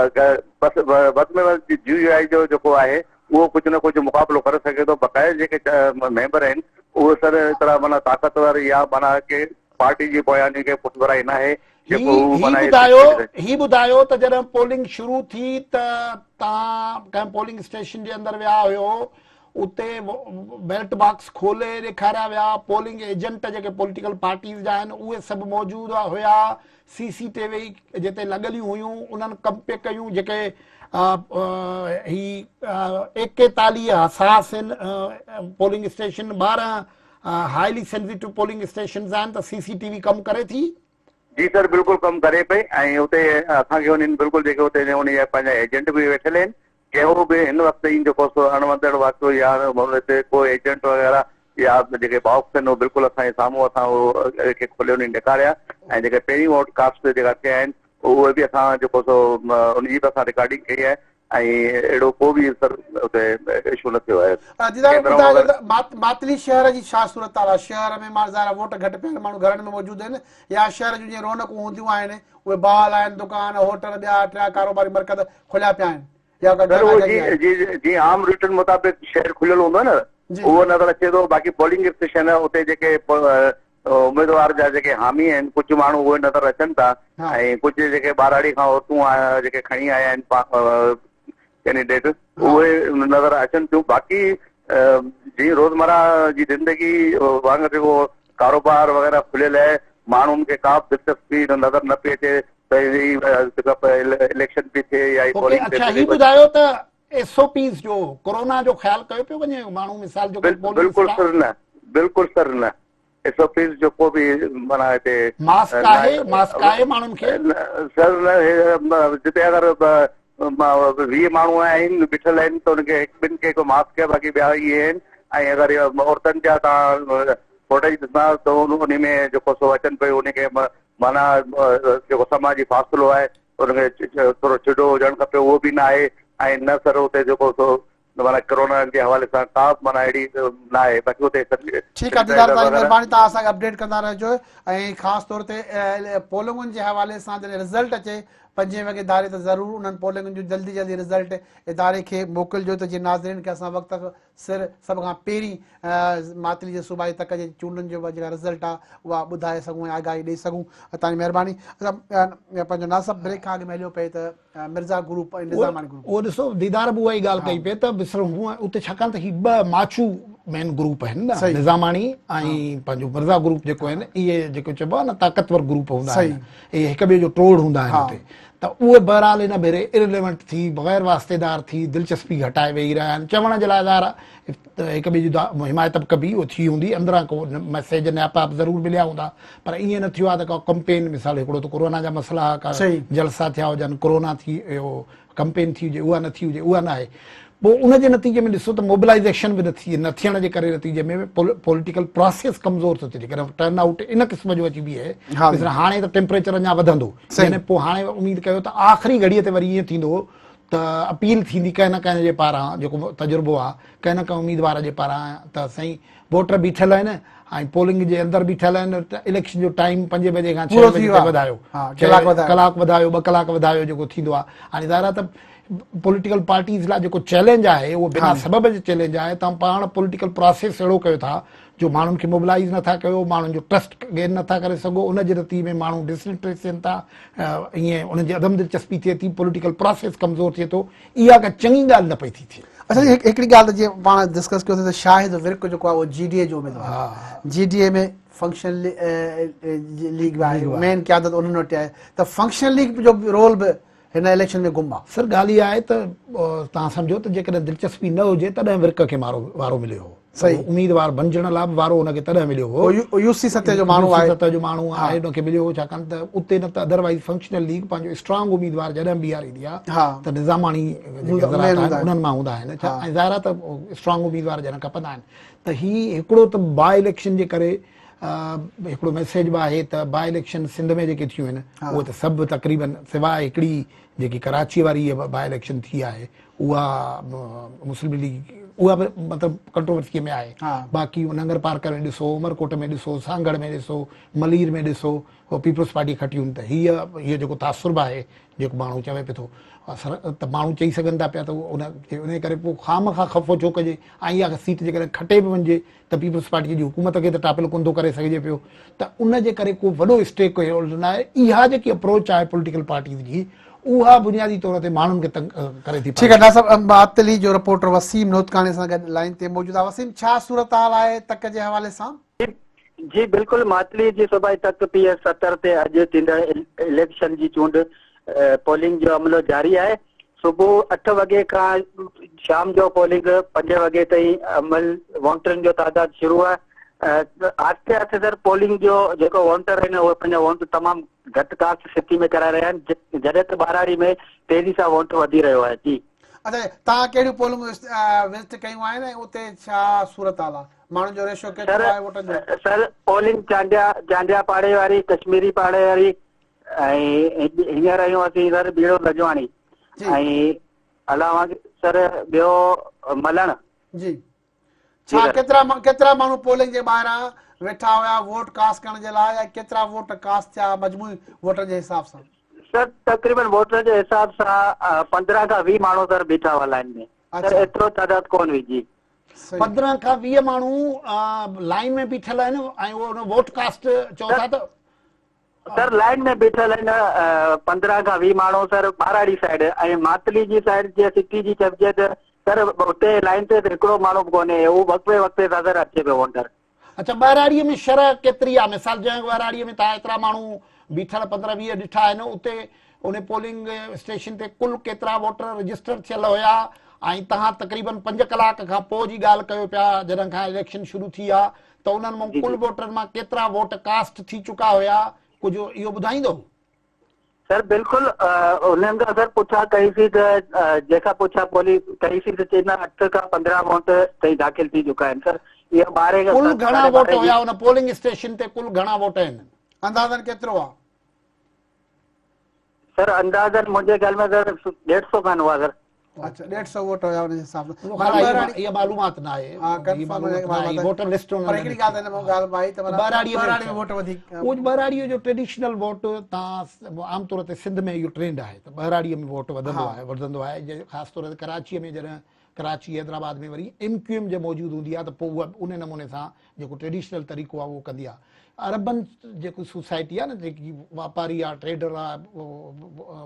بس وڌ ۾ وڌ جي يو آء جو جيڪو آهي اهو ڪجهه نه ڪجهه مقابلو ڪري سگهي ٿو بقايا جيڪي ميمبر آهن اهي سر ايترا معنيٰ طاقتور يا معنيٰ ڪي پارٽي جي پويان انهن کي پٺڀرائي ناهي جيڪو هو معنيٰ ٻڌايو هي ٻڌايو ته جڏهن پولنگ شروع ٿي ته توهان ڪنهن پولنگ اسٽيشن جي اندر ويا هيو اتي بيلٽ باڪس کولي ڏيکاريا ويا پولنگ ايجنٽ جيڪي پوليٽيڪل پارٽيز جا آهن اهي سڀ موجود هيا سي سي ٽي وي جتي لڳليون هيون انهن ڪم پي ڪيون جيڪي هي 41 حساس آهن polling station 12 highly sensitive polling stations آهن ته سي سي ٽي وي ڪم ڪري ٿي؟ جي سر بلڪل ڪم ڪري پئي ۽ اتي اسان کي انهن بلڪل جيڪي اتي انهن جا پنهنجا ايجنٽ به ويٺل آهن ڪهڙو به هن وقت تائين جيڪو سو اڻوندڙ واقعو يا هتي ڪو ايجنٽ وغيره يا جيڪي باڪس آهن اهي بلڪل اسان جي سامهون اسان اهي کي کولي انهن ڏيکاريا ۽ جيڪي پهرين ووٽ ڪاسٽ جيڪا ٿيا آهن اهي به اسان جيڪو سو ان جي به اسان رڪارڊنگ ڪئي آهي ۽ اهڙو ڪو به سر اتي اشو نه ٿيو آهي. ديدار ٻڌايو ته ماتلي شهر جي ڇا صورتحال آهي شهر ۾ مان ظاهر آهي ووٽ گهٽ پيا آهن ماڻهو گهرن ۾ موجود آهن يا شهر جون جيئن رونقون هونديون آهن اهي بحال آهن دڪان هوٽل ٻيا ٽيا ڪاروباري مرڪز کليا پيا آهن يا ڪا سر اهو جي جي عام روٽين مطابق شهر کليل هوندو آهي نه اهو نظر اچي ٿو باقي پولنگ اسٽيشن اتي جيڪي اميدوار جا جيڪي حامي آهن ڪجهه ماڻهو اهي نظر اچن ٿا ۽ ڪجهه جيڪي ٻهراڙي کان عورتون جيڪي کڻي آيا آهن ڪينڊيڊيٽ اهي نظر اچن ٿيون باقي جي روزمره جي زندگي وانگر جيڪو ڪاروبار وغيره کليل آهي ماڻهن کي ڪا به دلچسپي نظر نه پئي اچي ته اليڪشن پئي ٿئي يا پولنگ اڇا هي ٻڌايو ته ايس او پيز جو ڪورونا جو خيال ڪيو پيو وڃي ماڻهو مثال جو بلڪل سر نه بلڪل سر نه ايس او پيز جو ڪو به معنيٰ هتي ماسڪ آهي ماسڪ آهي ماڻهن کي سر نه جتي اگر 20 ماڻهو آهن بيٺل آهن ته ان کي هڪ ٻن کي ڪو ماسڪ آهي باقي ٻيا اهي آهن ۽ اگر عورتن جا تان فوٽيج ڏسندا ته ان ۾ جيڪو سو اچن پيو ان کي معنيٰ جيڪو سماجي فاصلو آهي ان کي ٿورو ڇڊو هجڻ کپي اهو به نه آهي ۽ نه سر اتي جيڪو سو معنيٰ ڪرونا جي حوالي سان ڪا به معنيٰ اهڙي نه آهي باقي اتي ٺيڪ آهي ديدار تهان جي مهرباني تهان اسان کي اپڊيٽ ڪندا رهجو ۽ خاص طور تي پولنگن جي حوالي سان جڏهن رزلٽ اچي پنجين وڳي ڌاري ته ضرور انهن پولنگن جو جلدي جلدي رزلٽ اداري کي موڪلجو ته جيئن ناظرين کي اسان وقت سر سڀ کان پهرين ماتلي جي صوبائي تڪ جي چونڊن جو جيڪا رزلٽ آ اها ٻڌائي سگهون ۽ آگاهي ڏئي سگهون تان جي مهرباني اچا پنهنجو ناصب بريڪ کان اڳ ۾ هليو پئي ته مرزا گروپ ۽ نظاماڻي گروپ اهو ڏسو ديدار به اها ئي ڳالهه ڪئي پئي ته بصر هونء اتي ڇاڪاڻ ته هي ٻه ماڇو مين گروپ آهن نه نظاماڻي ۽ پنهنجو مرزا گروپ جيڪو آهن اهي جيڪو چئبو آهي نه طاقتور گروپ هوندا آهن اهي هڪ ٻئي جو ٽوڙ هوندا آهن اتي ته اهي بهرحال ان ڀيري Irrelevant ٿي، بغير واسطيدار ٿي، دلچسپي گهٽائي ويهي رهيا آهن. چوڻ جي لاء ظاهر آهي ته هڪ ٻئي جي حمايت به ڪبي، اهو ٿي هوندي، اندران ڪو ميسيج نياپا به ضرور مليا هوندا، پر ائين نه ٿيو آهي ته ڪا ڪمپين مثال هڪڙو ته ڪورونا جا مسئلا ها، ڪا جلسا ٿيا هجن، ڪورونا ٿي اهو ڪمپين ٿي هجي، اها نه ٿي هجي، اها نه آهي. پوء ان جي نتيجي ۾ ڏسو ته موبلائيزيشن به نه ٿي، نه ٿيڻ جي ڪري نتيجي ۾ پوليٽيڪل پراسيس ڪمزور ٿو ٿئي، جيڪڏهن ٽرن آئوٽ ان قسم جو اچي بيهي، مثلاً هاڻي ته ٽيمپريچر اڃا وڌندو، يعني پوء هاڻي اميد ڪيو ته آخري گهڙيء تي وري ائين ٿيندو ته اپيل ٿيندي ڪنهن نه ڪنهن جي پاران، جيڪو تجربو آهي، ڪنهن نه ڪنهن اميدوار جي پاران ته سائين ووٽر بيٺل آهن ۽ پولنگ جي اندر بيٺل آهن ته اليڪشن جو ٽائيم پنجين بجي کان ڇهين بجي تي وڌايو، ڪلاڪ وڌايو، ٻه ڪلاڪ وڌايو جيڪو ٿيندو آهي. هاڻي ظاهر آهي ته پوليٽيڪل پارٽيز لاء جيڪو چئلينج آهي اهو بنا سبب جي چئلينج آهي. توهان پاڻ پوليٽيڪل پراسيس اهڙو ڪيو ٿا جو ماڻهن کي موبلائيز نٿا ڪيو، ماڻهن جو ٽرسٽ گين نٿا ڪري سگهو، ان جي نتيجي ۾ ماڻهو ڊس انٽريسٽ ٿين ٿا، ائين انهن جي عدم دلچسپي ٿئي ٿي، پوليٽيڪل پراسيس ڪمزور ٿئي ٿو، اها ڪا چڱي ڳالهه نه پئي ٿي ٿئي. اڇا جي هڪڙي ڳالهه ته جيئن پاڻ ڊسڪس ڪيوسين ته شاهد ورڪ جيڪو آهي اهو جي ڊي اي جو اميدوار آهي، جي ڊي اي ۾ فنڪشنل ليگ به آهي، مين قيادت انهن وٽ آهي ته فنڪشنل ليگ جو رول به هن اليڪشن ۾ گم آ. سر ڳالهه اها آهي ته توهان سمجهو ته جيڪڏهن دلچسپي نه هجي تڏهن ورڪ کي مارو وارو مليو هو. صحيح. اميدوار بنجڻ لاء به وارو هن کي تڏهن مليو هو. هو يو سي سطح جو ماڻهو آهي. يو سي سطح جو ماڻهو آهي هن کي مليو هو ڇاڪاڻ ته اتي نه ته ادروائيز فنڪشنل ليگ پنهنجو اسٽرانگ اميدوار جڏهن بيهاريندي آهي ته نظاماڻي جيڪي حضرات آهن انهن مان هوندا آهن ۽ ظاهر آهي ته اسٽرانگ اميدوار جڏهن کپندا آهن ته هي هڪڙو ته باء اليڪشن جي ڪري هڪڙو ميسيج به آهي ته باء اليڪشن سنڌ ۾ جيڪي ٿيون آهن اهي ته سڀ تقريبن سواء هڪڙي جيڪي ڪراچي واري باء اليڪشن ٿي آهي اها مسلم ليگ اها به مطلب ڪنٽروورسي ۾ آهي باقي ننگر پارڪر ۾ ڏسو عمرڪوٽ ۾ ڏسو سانگهڙ ۾ ڏسو ملير ۾ ڏسو پيپلز پارٽي کٽيون ته هي هي جيڪو تاثر به آهي جيڪو ماڻهو چوي پيو ٿو ته ماڻهو چئي سگهن ٿا پيا ته ان ان ڪري پوء خامخواه خفو ڇو ڪجي ۽ اها سيٽ جيڪڏهن کٽي به وڃجي ته پيپلز پارٽي جي حڪومت کي ته ٽاپل ڪونه ٿو ڪري سگهجي پيو ته ان جي ڪري ڪو وڏو اسٽيڪ هولڊر نه آهي اها جيڪي اپروچ آهي پوليٽيڪل پارٽيز جي اها بنيادي طور تي ماڻهن کي تنگ ڪري ٿي ٺيڪ آهي ڊاڪٽر صاحب معطلي جو رپورٽر وسيم نوتڪاڻي سان گڏ لائين تي موجود آهي وسيم ڇا صورتحال آهي تڪ جي حوالي سان؟ جي بلڪل معطلي جي صوبائي تڪ پي ايس 70 تي اڄ ٿيندڙ اليڪشن جي چونڊ پولنگ جو عملو جاري آهي صبح اٺ وڳي کان شام جو پولنگ پنج وڳي تائين عمل وونٽرن جو تعداد شروع آهي آهستي آهستي سر پولنگ جو جيڪو وونٽر آهن اهي پنهنجا وونٽ تمام گهٽ ڪاسٽ سٽي ۾ ڪرائي رهيا آهن جڏهن ته ٻهراڙي ۾ تيزي سان وونٽ وڌي رهيو آهي جي. اچا توهان ڪهڙيون پولنگون وزٽ ڪيون آهن ۽ اتي ڇا صورتحال آهي ماڻهن جو ريشو ڪيترو آهي ووٽن جو؟ سر پولنگ چانڊيا چانڊيا پاڙي واري ڪشميري پاڙي واري ۽ هينئر آهيون اسين سر ٻيڙو لجواڻي ۽ علاوه سر ٻيو ملڻ. جي ڇا ڪيترا ڪيترا ماڻهو پولنگ جي ٻاهران ويٺا هيا ووٽ ڪاسٽ ڪرڻ جي لاء يا ڪيترا ووٽ ڪاسٽ ٿيا مجموعي ووٽن جي حساب سان؟ سر تقريبن ووٽن جي حساب سان 15 کان 20 ماڻهو سر بيٺا هئا لائن ۾ سر ايترو تعداد ڪون هئي جي. 15 کان 20 ماڻهو لائن ۾ بيٺل آهن ۽ اهو ووٽ ڪاسٽ چئو ٿا ته سر لائن ۾ بيٺل آهن 15 کان 20 ماڻهو سر ٻهراڙي سائيڊ ۽ ماتلي جي سائيڊ جي سٽي جي چئجي ته سر اتي لائن تي ته هڪڙو ماڻهو به ڪونهي هو وقفي وقفي سان سر اچي پيو وونٽر. اڇا ٻهراڙي ۾ شرح ڪيتري آهي مثال جنهن ٻهراڙي ۾ توهان ايترا ماڻهو بيٺل 15 20 ڏٺا آهن اتي ان پولنگ اسٽيشن تي ڪل ڪيترا ووٽر رجسٽر ٿيل هيا ۽ توهان تقريبن 5 ڪلاڪ کان پوء جي ڳالهه ڪيو پيا جڏهن کان اليڪشن شروع ٿي آهي ته انهن مان ڪل ووٽرن مان ڪيترا ووٽ ڪاسٽ ٿي چڪا هيا ڪجهه اهو ٻڌائيندو؟ سر بلڪل انهن کان سر پڇا ڪئي سي ته جنهن کان پڇا پولي ڪئي سي ته چئي نه 8 کان 15 ووٽ تائين داخل ٿي چڪا آهن سر اها ٻارهين کان ڪل گهڻا ووٽ هيا ان پولنگ اسٽيشن تي ڪل گهڻا ووٽ آهن؟ اندازن ڪيترو آ؟ سر اندازن منهنجي خيال ۾ سر 150 کن هئا سر. اڇا 150 ووٽ هيا ان جي حساب سان اها معلومات نه آهي ها ڪنفرم معلومات ووٽر لسٽ پر هڪڙي ڳالهه هن مان ڳالهه به آئي ته معنيٰ ٻهراڙي ۾ ووٽ وڌيڪ اهو ٻهراڙي جو ٽريڊيشنل ووٽ تان عام طور تي سنڌ ۾ اهو ٽرينڊ آهي ته ٻهراڙي ۾ ووٽ وڌندو آهي وڌندو آهي خاص طور تي ڪراچي ۾ جڏهن ڪراچي حيدرآباد ۾ وري ايم ڪيو ايم جي موجود هوندي آهي ته پوء اها ان نموني سان جيڪو ٽريڊيشنل طريقو آهي اهو ڪندي آهي اربن جيڪو سوسائٽي آهي نه جيڪي واپاري آهي ٽريڊر آهي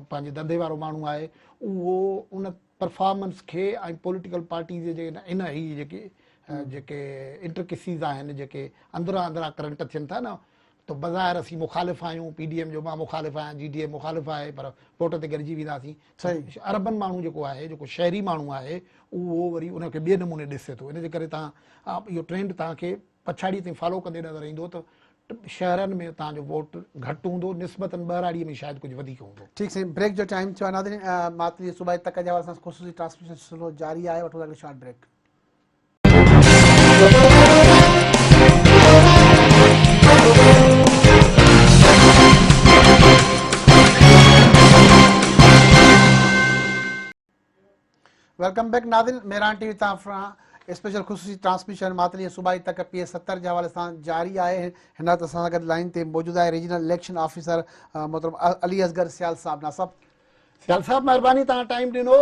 پنهنجي ڌنڌي وارو ماڻهو آهي اهو ان پرفارمنس کي ۽ پوليٽيڪل پارٽيز جي ان هي جيڪي جيڪي انٽرڪسيز آهن جيڪي اندران اندران ڪرنٽ ٿين ٿا نه ته بظاهر اسين مخالف آهيون پي ڊي ايم جو مان مخالف آهيان جي ڊي اي مخالف آهي پر ووٽ تي گڏجي وينداسين اربن ماڻهو جيڪو آهي جيڪو شهري ماڻهو آهي اهو وري ان کي ٻئي نموني ڏسي ٿو ان جي ڪري تان اهو ٽرينڊ تان کي پڇاڙي تائين فالو ڪندي نظر ايندو ته شهرن ۾ تان جو ووٽ گهٽ هوندو نسبتن ٻهراڙي ۾ شايد ڪجهه وڌيڪ هوندو. ٺيڪ سائين بريڪ جو ٽائيم ٿيو آهي ناظرين ماتلي صوبائي تڪ جي حوالي سان خصوصي ٽرانسميشن سلسلو جاري آهي وٺون ٿا هڪڙي شارٽ بريڪ. Welcome back ناظرين مهراڻ ٽي وي تان اسپيشل خصوصي ٽرانسميشن ماتلي ۽ صوبائي تڪ پي ايس 70 جي حوالي سان جاري آهي هن وقت اسان سان گڏ لائين تي موجود آهي ريجنل اليڪشن آفيسر محترم علي اصغر سيال صاحب نا صاحب سيال صاحب مهرباني توهان ٽائيم ڏنو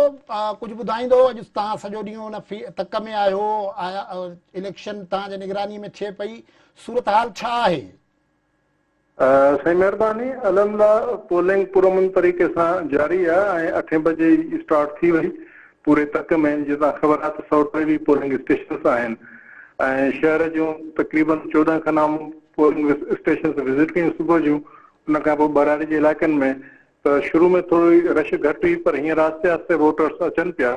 ڪجهه ٻڌائيندو اڄ توهان سڄو ڏينهن ان تڪ ۾ آهيو اليڪشن توهان جي نگراني ۾ ٿئي پئي صورتحال ڇا آهي؟ سائين مهرباني الحمدلله پولنگ پرامن طريقي سان جاري آهي ۽ اٺين بجي ئي اسٽارٽ ٿي وئي پوري تڪ ۾ جيئن توهان خبر آهي ته 123 پولنگ اسٽيشنس آهن ۽ شهر جون تقريبن 14 کن آئون پولنگ اسٽيشنس وزٽ ڪيون صبح جون ان کان پوء ٻهراڙي جي علائقن ۾ ته شروع ۾ ٿوري رش گهٽ هئي پر هينئر آهستي آهستي ووٽرس اچن پيا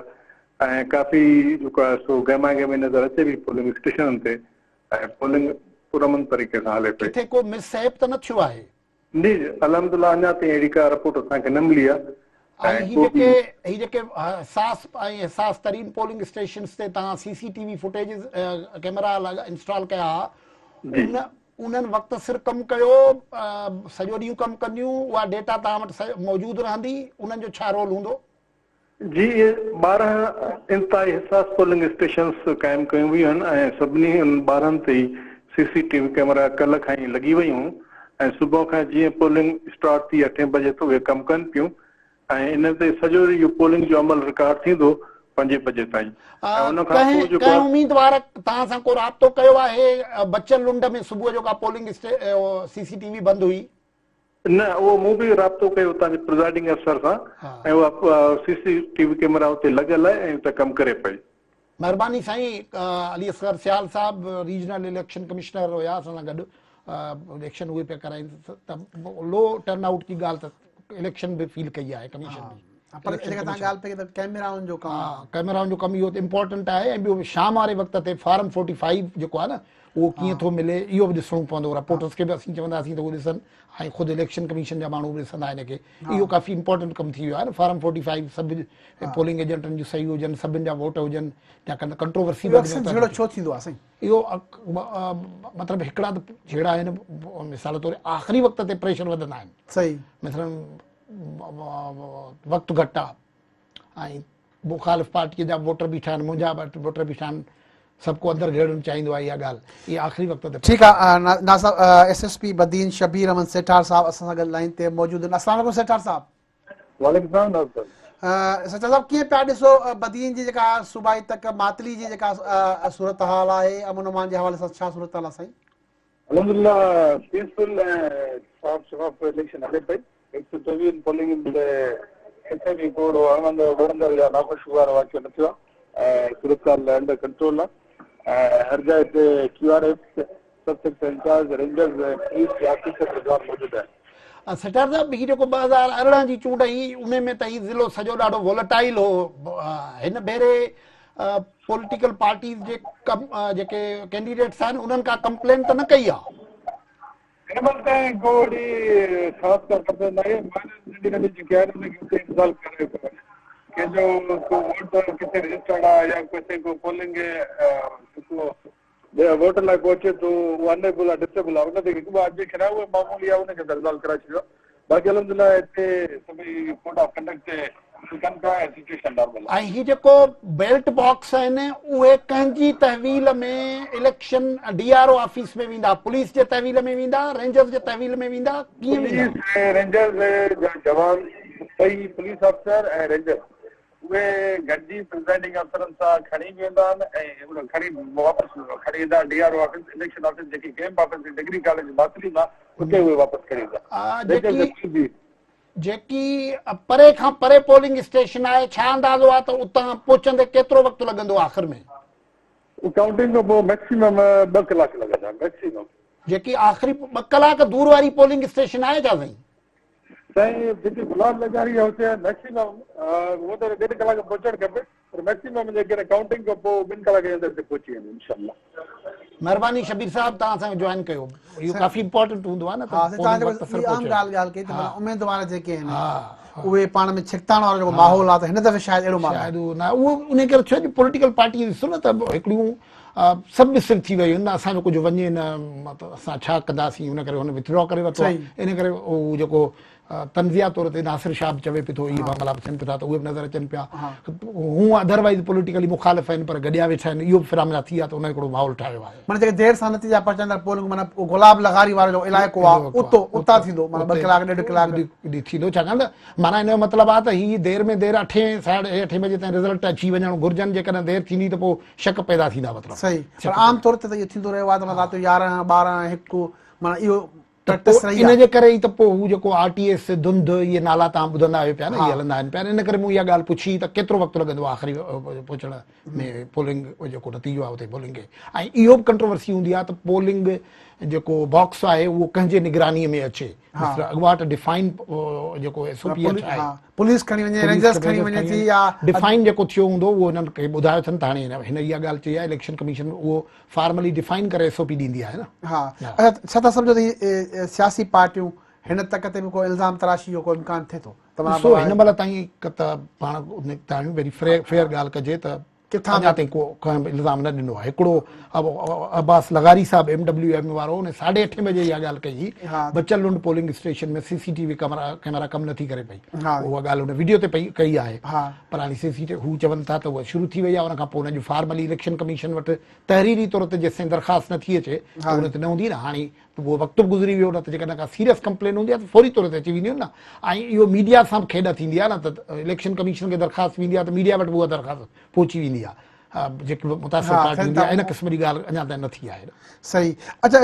۽ ڪافي جيڪو آهي سو گهما گهمي نظر اچي پئي پولنگ اسٽيشنن تي ۽ پولنگ پرامن طريقي سان هلي پئي. ڪٿي ڪو مس هيپ ته نه ٿيو آهي؟ جي الحمدلله اڃا تائين اهڙي ڪا رپورٽ اسان کي نه ملي آهي ۽ هي جيڪي هي جيڪي حساس ۽ حساس ترين پولنگ اسٽيشنز تي توهان C C T V footages camera install ڪيا ها ان انهن وقت سر ڪم ڪيو، سڄو ڏينهن ڪم ڪنديون، اها ڊيٽا توهان وٽ موجود رهندي، انهن جو ڇا رول هوندو؟ جي اهي 12 انتهائي حساس پولنگ اسٽيشنز قائم ڪيون ويون آهن ۽ سڀني انهن 12 تي ئي سي سي ٽي وي ڪئميرا ڪلهه کان ئي لڳي ويون ۽ صبح کان جيئن پولنگ اسٽارٽ ٿي اٺين بجي ته اهي ڪم ڪن پيون ۽ ان تي سڄو اهو پولنگ جو عمل رڪارڊ ٿيندو پنجين بجي تائين ۽ ان کان پوء جيڪو ڪنهن اميدوار توهان سان ڪو رابطو ڪيو آهي بچل لنڊ ۾ صبح جو ڪا پولنگ سي سي ٽي وي بند هئي؟ نه اهو مون به رابطو ڪيو اتان جي پرزائيڊنگ افسر سان ۽ اها سي سي ٽي وي ڪئميرا اتي لڳل آهي ۽ اتي ڪم ڪري پئي. مھرباني سائين علي اصغر سيال صاحب ريجنل اليڪشن ڪمشنر هيا اسان سان گڏ اليڪشن اهي پيا ڪرائين ته لو ٽرن آئوٽ جي ڳالهه ته اليڪشن به فيل ڪئي آهي ڪميشن به پر جيڪا تان ڳالهه پئي ته ڪئميرائن جو ڪم ها ڪئميرائن جو ڪم اهو امپورٽنٽ آهي ۽ ٻيو شام واري وقت تي فارم 45 جيڪو آهي نه اهو ڪيئن ٿو ملي اهو به ڏسڻو پوندو رپورٽرز کي به اسين چونداسين ته اهو ڏسن ۽ خود اليڪشن ڪميشن جا ماڻهو به ڏسندا هن کي اهو ڪافي امپورٽنٽ ڪم ٿي ويو آهي نه فارم 45 سڀ پولنگ ايجنٽن جون صحيح هجن سڀن جا ووٽ هجن يا ڪنٽروورسي اهو اڪثر جهيڙو ڇو ٿيندو آهي سائين؟ اهو مطلب هڪڙا ته جهيڙا آهن مثال طور آخري وقت تي پريشر وڌندا آهن صحيح مثلا وقت گهٽ آهي ۽ مخالف پارٽي جا ووٽر بيٺا آهن منهنجا ووٽر بيٺا آهن سڀ ڪو اندر گهڙڻ چاهيندو آهي اها ڳالهه اها آخري وقت تي ٺيڪ آهي ناز صاحب S S P Badin Shabbir Ahmed Sethar صاحب اسان سان گڏ لائين تي موجود آهن السلام عليڪم سيٺار صاحب. وعليڪم السلام ناز صاحب. سيٺار صاحب ڪيئن پيا ڏسو بدين جي جيڪا صوبائي تڪ ماتلي جي جيڪا صورتحال آهي امن امان جي حوالي سان ڇا صورتحال آهي سائين؟ الحمدلله پيسفل ۽ صاف شفاف اليڪشن هلي پئي 124 پولنگ تي ڪٿي به ڪو اهڙو اڻوندڙ وڻندڙ يا ناخوشگوار واقعو نه ٿيو آهي ۽ صورتحال انڊر ڪنٽرول آهي ۽ هر جاء تي Q R F sub sector incharge rangers ۽ police جا آفيسر رضوان موجود آهن. سيٺار صاحب هي جيڪو 2018 جي چونڊ هئي انهي ۾ ته هي ضلعو سڄو ڏاڍو وولٽائل هو هن ڀيري پوليٽيڪل پارٽيز جي جيڪي ڪينڊيڊيٽس آهن انهن ڪا ڪمپلين ته نه ڪئي آهي؟ هن مهل تائين ڪو اهڙي خاص ڪا ڪمپلين ناهي مائنر ننڍي ننڍي جيڪي آهن انهن کي اتي ريزالو ڪرايو پيو وڃي ڪنهن جو ڪو ووٽ ڪٿي رجسٽرڊ آهي يا ڪٿي ڪو پولنگ جيڪو ووٽ لاء ڪو اچي ٿو اهو ان ايبل آهي ڊسيبل آهي ان تي هڪ ٻه آبجيڪشن آهي اهي معمولي آهي ان کي ته ريزالو ڪرائي ڇڏيو آهي باقي الحمدلله هتي سڀئي ڪوڊ آف ڪنڊڪٽ تي عمل ڪن پيا ۽ سچوئيشن نارمل آهي. ۽ هي جيڪو بيلٽ باڪس آهن اهي ڪنهن جي تحويل ۾ election D R O office ۾ ويندا پوليس جي تحويل ۾ ويندا رينجرز جي تحويل ۾ ويندا ڪيئن ويندا؟ پوليس ۽ رينجرز جا جوان ٻئي پوليس آفيسر ۽ رينجرز اهي گڏجي پرزائيڊنگ افسرن سان کڻي به ويندا آهن ۽ ان کڻي واپس کڻي ايندا آهن D R O office election office جيڪي camp office degree college Matli مان اتي اهي واپس کڻي ايندا جيڪي جيڪي پري کان پري پولنگ اسٽيشن آهي ڇا اندازو آهي ته اتان پهچندي ڪيترو وقت لڳندو آخر ۾؟ ڪائونٽنگ کان پوء ميڪسيمم ٻه ڪلاڪ لڳندا ميڪسيمم. جيڪي آخري ٻه ڪلاڪ دور واري پولنگ اسٽيشن آهي ڇا سائين؟ سائين جيڪي گلاب لغاري هائوس آهي ميڪسيمم هونء ته ڏيڍ ڪلاڪ پهچڻ کپي پر ميڪسيمم جيڪڏهن ڪائونٽنگ کان پوء ٻن ڪلاڪن جي اندر هتي پهچي ويندو انشاء الله. مھرباني شبير صاحب توهان اسان کي جوائن ڪيو اهو ڪافي امپورٽنٽ هوندو آهي نه ها ته سائين توهان پولنگ وقت جيڪو سر اهم پهچي ڳالهه ڳالهه ڪئي ته معنيٰ اميدوار جيڪي آهن ها اهي پاڻ ۾ ڇڪتاڻ وارو جيڪو ماحول آهي ته هن دفعي شايد اهڙو ماحول شايد اهو نه اهو ان ڪري ٿيو جو پوليٽيڪل پارٽي ڏسو نه ته هڪڙيون سڀ مصر ٿي ويون نه اسان جو ڪجهه وڃي نه مطلب اسان ڇا ڪنداسين ان ڪري هن وٿڊرا ڪري ورتو آهي ان ڪري اهو جيڪو طنزيه طور تي ناصر شاهه به چوي پيو ٿو اهي معاملا به ٿين پيا ٿا ته اهي به نظر اچن پيا. هونء اڌروائيز پوليٽيڪلي مخالف آهن پر گڏيا ويٺا آهن اهو به فرامنا ٿي آهي ته ان هڪڙو ماحول ٺاهيو آهي. معنيٰ جيڪي دير سان نتيجا پهچائيندڙ پولنگ معنيٰ گلاب لغاري وارو جيڪو علائقو آهي اتو اتان ٿيندو معنيٰ ٻه ڪلاڪ ڏيڍ ڪلاڪ ٿيندو ڇاڪاڻ ته معنيٰ ان جو مطلب آهي ته هي دير ۾ دير اٺين ساڍي اٺين بجي تائين رزلٽ اچي وڃڻ گهرجن جيڪڏهن دير ٿيندي ته پوء شڪ پيدا ٿيندا مطلب. صحيح پر عام طور تي ته اهو ٿيندو رهيو آهي ته معنيٰ رات جو 11 12 هڪ معنيٰ اهو ته پوء ان جي ڪري ئي ته پوء هو جيڪو آر ٽي ايس ڌنڌ اهي نالا توهان ٻڌندا آهيو پيا نه اهي هلندا آهن پيا ان ڪري مون اها ڳالهه پڇي ته ڪيترو وقت لڳندو آخري پهچڻ ۾ پولنگ جيڪو نتيجو آهي اتي پولنگ کي ۽ اهو به ڪنٽروورسي هوندي آهي ته پولنگ جيڪو باڪس آهي اهو ڪنهن جي نگراني ۾ اچي اڳواٽ ڊفائن جيڪو ايس او پي آهي پوليس کڻي وڃي رينجرز کڻي وڃي ٿي يا ڊفائن جيڪو ٿيو هوندو اهو هنن کي ٻڌايو اٿن ته هاڻي هن اها ڳالهه چئي آهي اليڪشن ڪميشن اهو فارملي ڊفائن ڪري ايس او پي ڏيندي آهي نه. ها اڇا ڇا ٿا سمجهو ته هي سياسي پارٽيون هن تڪ تي به ڪو الزام تراشي جو ڪو امڪان ٿئي ٿو ته ڏسو هن مهل تائين ته پاڻ نڪتا آهيون ويري فيئر ڳالهه ڪجي ته ڪٿان اڃا تائين ڪو ڪنهن به الزام نه ڏنو آهي هڪڙو عباس لغاري صاحب ايم ڊبليو ايم وارو ان ساڍي اٺين بجي اها ڳالهه ڪئي هئي Bachal Lund polling station ۾ C C T V camera ڪم نٿي ڪري پئي اها ڳالهه هن ويڊيو تي پئي ڪئي آهي پر هاڻي سي سي ٽي هو چون ٿا ته اها شروع ٿي وئي آهي ان کان پوء ان جو فارملي اليڪشن ڪميشن وٽ تحريري طور تي جيستائين درخواست نه ٿي اچي ته ان تي نه هوندي نه هاڻي ته اهو وقت به گذري ويو نه ته جيڪڏهن ڪا سيريس ڪمپلين هوندي آهي ته فوري طور تي اچي وينديون نه ۽ اهو ميڊيا سان به کيڏ ٿيندي آهي نه ته اليڪشن ڪميشن کي درخواست ويندي آهي ته ميڊيا وٽ به اها درخواست پهچي ويندي آهي جيڪي به متاثر پارٽي هوندي آهي ان قسم جي ڳالهه اڃا تائين نه ٿي آهي. صحيح اچا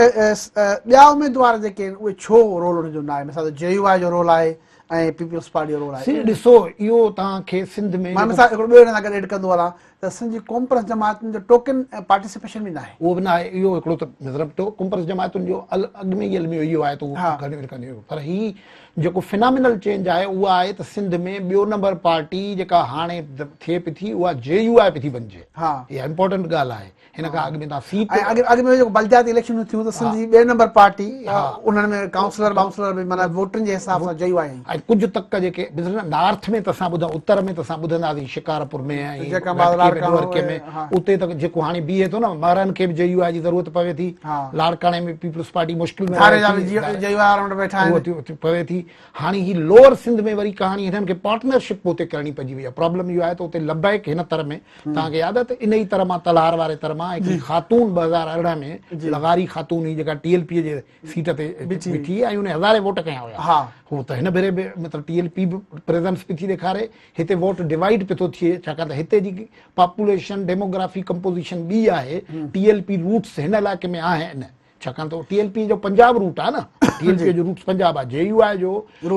ٻيا اميدوار جيڪي آهن اهي ڇو رول انهن جو ناهي مثال جي يو آء جو رول آهي ۽ پيپلز پارٽي جو رول آهي. سي ڏسو اهو توهان کي سنڌ ۾. مان مثال هڪڙو ٻيو هن سان گڏ ايڊ ڪندو هلان ته سنڌ جي قومپرست جماعتن جو ٽوڪن پارٽيسپيشن به ناهي. اهو به ناهي اهو هڪڙو ته مطلب قومپرست جماعتن جو اڳ ۾ ئي الميو اهو آهي ته اهو گهڻيون ڪنديون پر هي جيڪو فنامينل چينج آهي اهو آهي ته سنڌ ۾ ٻيو نمبر پارٽي جيڪا هاڻي ٿئي پئي ٿي اها جي يو آء پئي ٿي بنجي اها امپورٽنٽ ڳالهه آهي هن کان اڳ ۾ تان سيٽ ۽ اڳ اڳ ۾ جيڪو بلدياتي اليڪشنون ٿيون ته سنڌ جي ٻئي نمبر پارٽي انهن ۾ ڪائونسلر بائونسلر به معنيٰ ووٽن جي حساب سان جي يو آء ۽ ڪجهه تڪ جيڪي نارٿ ۾ ته اسان ٻڌا اتر ۾ ته اسان ٻڌنداسين شڪارپور ۾ ۽ ڏوهرڪي ۾ اتي ته جيڪو هاڻي بيهي ٿو نه مهرن کي به جي يو آء جي ضرورت پوي ٿي لاڙڪاڻي ۾ پيپلز پارٽي مشڪل ۾ پوي ٿي هاڻي هي لوئر سنڌ ۾ وري ڪهاڻي هنن کي پارٽنرشپ اتي ڪرڻي پئجي وئي آهي پرابلم اهو آهي ته اتي لبيڪ هن تر ۾ توهان کي ياد آهي ته ان ئي تر مان تلهار واري تر مان هڪڙي خاتون 2018 ۾ لغاري خاتون هئي جيڪا ٽي ايل پي جي سيٽ تي بيٺي هئي ۽ ان هزارين ووٽ کنيا هيا هو ته هن ڀيري به مطلب ٽي ايل پي به پريزنس پئي ٿي ڏيکاري هتي ووٽ ڊوائيڊ پئي ٿو ٿئي ڇاڪاڻ ته هتي جي پاپوليشن ڊيموگرافي ڪمپوزيشن ٻي آهي ٽي ايل پي روٽس هن علائقي ۾ آهن ڇاڪاڻ ته ٽي ايل پي جو پنجاب روٽ آهي نه ٽي ايل پي جو روٽ پنجاب آهي جي يو آء جو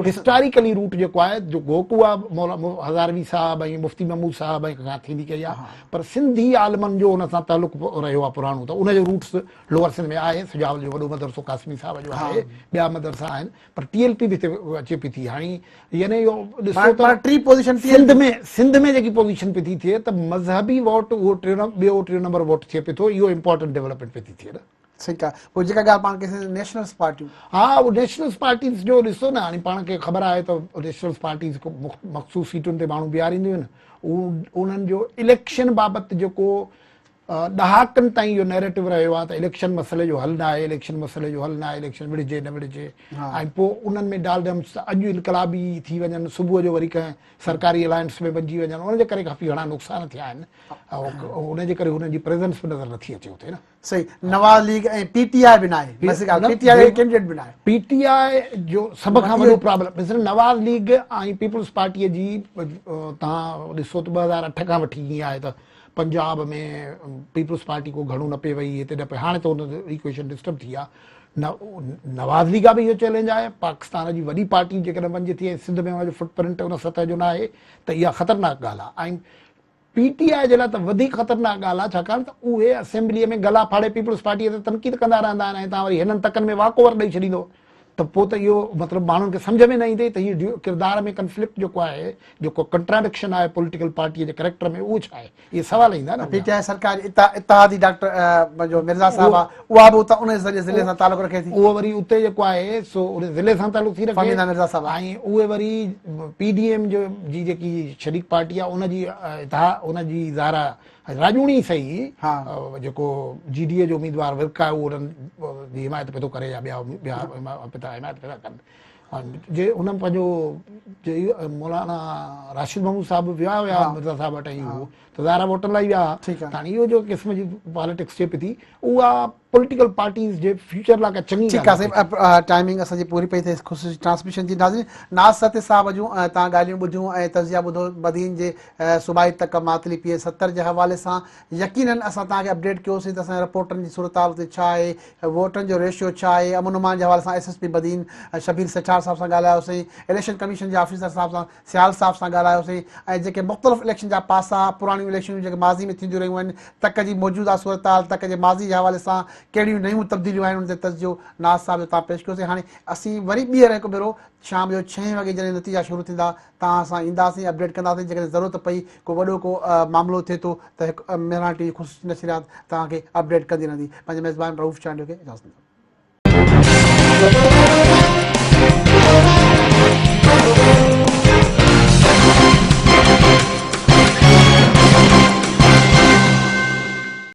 هسٽاريڪلي روٽ جيڪو آهي جو گوڪو آهي مولانا هزاروي صاحب ۽ مفتي محمود صاحب ۽ کان ٿيندي ڪئي آهي پر سنڌي عالمن جو ان سان تعلق رهيو آهي پراڻو ته ان جو روٽس لوئر سنڌ ۾ آهي سجاول جو وڏو مدرسو قاسمي صاحب جو آهي ٻيا مدرسا آهن پر ٽي ايل پي به هتي اچي پئي ٿي هاڻي يعني اهو ڏسو ته ٽي پوزيشن سنڌ ۾ سنڌ ۾ جيڪي پوزيشن پئي ٿي ٿئي ته مذهبي ووٽ اهو ٽيون ٻيو ٽيون نمبر ووٽ ٿئي پئي ٿو اهو امپورٽنٽ ڊولپمينٽ پئي ٿي ٿئي نه. صحيح ڪا پوء جيڪا ڳالهه پاڻ ڪئي نيشنلسٽ پارٽيون. ها اهو نيشنلسٽ پارٽيز جو ڏسو نه هاڻي پاڻ کي خبر آهي ته نيشنلسٽ پارٽيز مخصوص سيٽن تي ماڻهو بيهارينديون آهن انهن جو اليڪشن بابت جيڪو ڏهاڪن تائين اهو نيريٽو رهيو آهي ته اليڪشن مسئلي جو حل ناهي، اليڪشن مسئلي جو حل ناهي، اليڪشن وڙهجي نه وڙهجي ۽ پوء انهن ۾ ڊال ڊمس ته اڄ انقلابي ٿي وڃن صبح جو وري ڪنهن سرڪاري الائنس ۾ بنجي وڃن ان جي ڪري ڪافي گهڻا نقصان ٿيا آهن ان جي ڪري هنن جي پريزنس به نظر نٿي اچي اتي نه. صحيح نواز ليگ ۽ پي ٽي آء به ناهي بس ڳالهه پي ٽي آء جو ڪينڊيڊيٽ به ناهي. پي ٽي آء جو سڀ کان وڏو پرابلم ڏس نواز ليگ ۽ پيپلز پارٽي جي توهان ڏسو ته 2008 کان وٺي ائين آهي ته پنجاب ۾ پيپلز پارٽي ڪو گهڻو نه پئي وئي هتي نه پئي هاڻي ته ان ايڪويشن ڊسٽرب ٿي آ نواز ليگ به اهو چئلينج آهي پاڪستان جي وڏي پارٽي جيڪڏهن بنجي ٿي ۽ سنڌ ۾ ان جو فٽ پرنٽ ان سطح جو نه آهي ته اها خطرناڪ ڳالهه آهي ۽ پي ٽي آء جي لاء ته وڌيڪ خطرناڪ ڳالهه آهي ڇاڪاڻ ته اهي اسيمبليء ۾ گلا ڦاڙي پيپلز پارٽيء تي تنقيد ڪندا رهندا آهن ۽ توهان وري هنن تڪن ۾ واڪ اوور ڏئي ڇڏيندو ته پوء ته اهو مطلب ماڻهن کي سمجهه ۾ نه ايندي ته هي ڪردار ۾ ڪنفلڪٽ جيڪو آهي جيڪو ڪنٽراڊڪشن آهي پوليٽيڪل پارٽيء جي ڪريڪٽر ۾ اهو ڇا آهي اهي سوال ايندا نه. پي ٽي آء سرڪار جي اتحادي ڊاڪٽر جو مرزا صاحب آهي اها به اتان ان سڄي ضلعي سان تعلق رکي ٿي. اهو وري اتي جيڪو آهي سو ان ضلعي سان تعلق ٿي رکي فهميده مرزا صاحب ۽ اهي وري پي ڊي ايم جو جي جيڪي شريڪ پارٽي آهي ان جي ان جي ظاهر راڄوڻي سهي جيڪو جي ڊي اي جو اميدوار ورڪ آهي اهو انهن جي حمايت پيو ٿو ڪري يا ٻيا ٻيا پتا حمايت پيا ڪن. جي ان پنهنجو جي مولانا راشد محمود صاحب ويا هيا مرزا صاحب وٽ ۽ هو ته ظاهر آهي ووٽن لاء ويا ته هاڻي اهو جو قسم جي پاليٽڪس ٿئي پئي ٿي اها پوليٽيڪل پارٽيز جي فيوچر لاء ڪا چڱي ٺيڪ آهي سائين ٽائمنگ اسان جي پوري پئي ٿئي خصوصي ٽرانسميشن جي ناظرين ناز ستي صاحب جون تان ڳالهيون ٻڌيون ۽ تجزيا ٻڌو بدين جي صوبائي تڪ ماتلي پي اي 70 جي حوالي سان يقينن اسان توهان کي اپڊيٽ ڪيوسين ته اسان جي رپورٽرن جي صورتحال اتي ڇا آهي، ووٽن جو ريشيو ڇا آهي، امن امان جي حوالي سان S S P Badin Shabbir Sethar صاحب سان ڳالهايوسين، اليڪشن ڪميشن جي آفيسر صاحب سان سيال صاحب سان ڳالهايوسين ۽ جيڪي مختلف اليڪشن جا پاسا، پراڻيون اليڪشنون جيڪي ماضي ۾ ٿينديون رهيون آهن، تڪ جي موجوده صورتحال، تڪ جي ماضي جي حوالي سان ڪهڙيون نيون تبديليون آهن ان تي تجزيو ناز صاحب جو تان پيش ڪيوسين. هاڻي اسين وري ٻيهر هڪ ڀيرو شام جو ڇهين وڳي جڏهن نتيجا شروع ٿيندا توهان سان اينداسين اپڊيٽ ڪنداسين جيڪڏهن ضرورت پئي ڪو وڏو ڪو معاملو ٿئي ٿو ته هڪ مهراڻ ٽي وي خصوصي نشريات توهان کي اپڊيٽ ڪندي رهندي پنهنجي ميزبان رئوف چانڊيو کي اجازت ڏيندا.